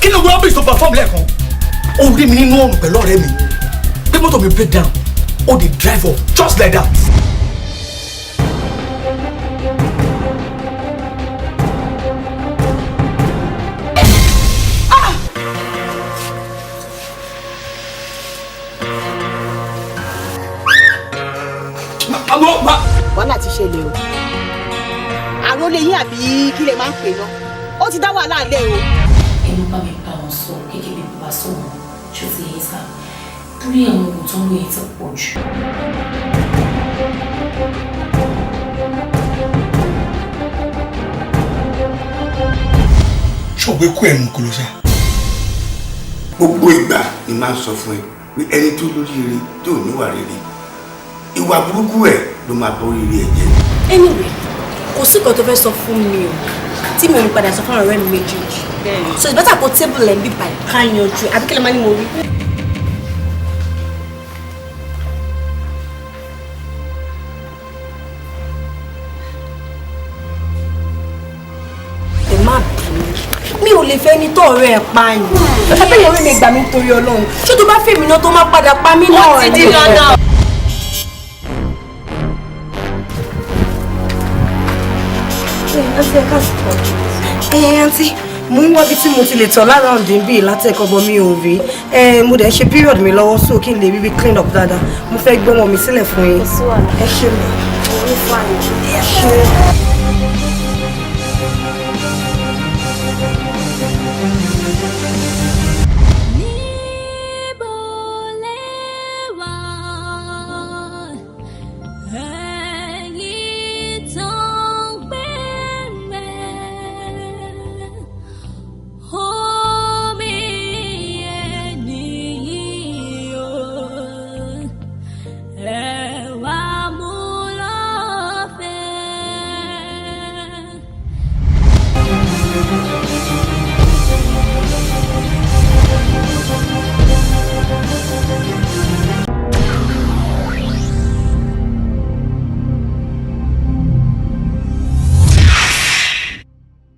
Kí ni wọ́n bí sọ perform lẹ́ẹ̀kan? Ó rí mi nínú ọ̀rùn pẹ̀lú ọ̀rẹ́ mi pé mọ́tò mi break down, ó dey drive off just like that. Wàhálà ti ṣẹlẹ̀ o. Àròlé yín àbí kí lè máa ń pè náà, ó ti dá wàhálà lẹ̀ o. Ẹ ló bá mi bá wọn sọ gẹ́gẹ́ bí bàbá sọ̀rọ̀, ṣó ti yé sá? Torí àwọn oògùn tó ń lò yẹn ti pọ̀ jù. Ṣé o gbé kó ẹ̀ mú kó lọ ṣá? Gbogbo ìgbà ni máa ń sọ fún ẹ pé ẹni tó lóríire tó níwà rere, ìwà burúkú ẹ ló máa bọ́ oríire ẹ jẹ́. Anyway, kò sí nǹkan tó fẹ́ sọ fún mi o tí mi ò ní padà sọ fún àwọn ọ̀rẹ́ mi méjèèjì, so it's better kó table ẹ̀ ń bí báyìí ká yanjú, àbí kí lè má ní mo rí. Ẹ má bínú, mi ò lè fẹ́ ní tó ọ̀rẹ́ ẹ̀ pààyàn. Abẹ́yẹ̀ ọ̀rẹ́ mi gbà mí nítorí Ọlọ́run. Ṣé tó bá fèmí náà tó má padà pa mí náà? Ó ti di dandan. Ẹ àǹtí, mo ń wábi tí mo ti lè tọ̀ lára òǹdí bíi látẹ̀kọ́ bọ́, mi ò rí. Ẹ mo dẹ̀ ń ṣe period mi lọ́wọ́, so kí n lè rí bí clean up dáadáa, mo fẹ́ gbé wọn mi sílẹ̀ fún yín. Ẹ ṣe mi. Ẹ ṣe.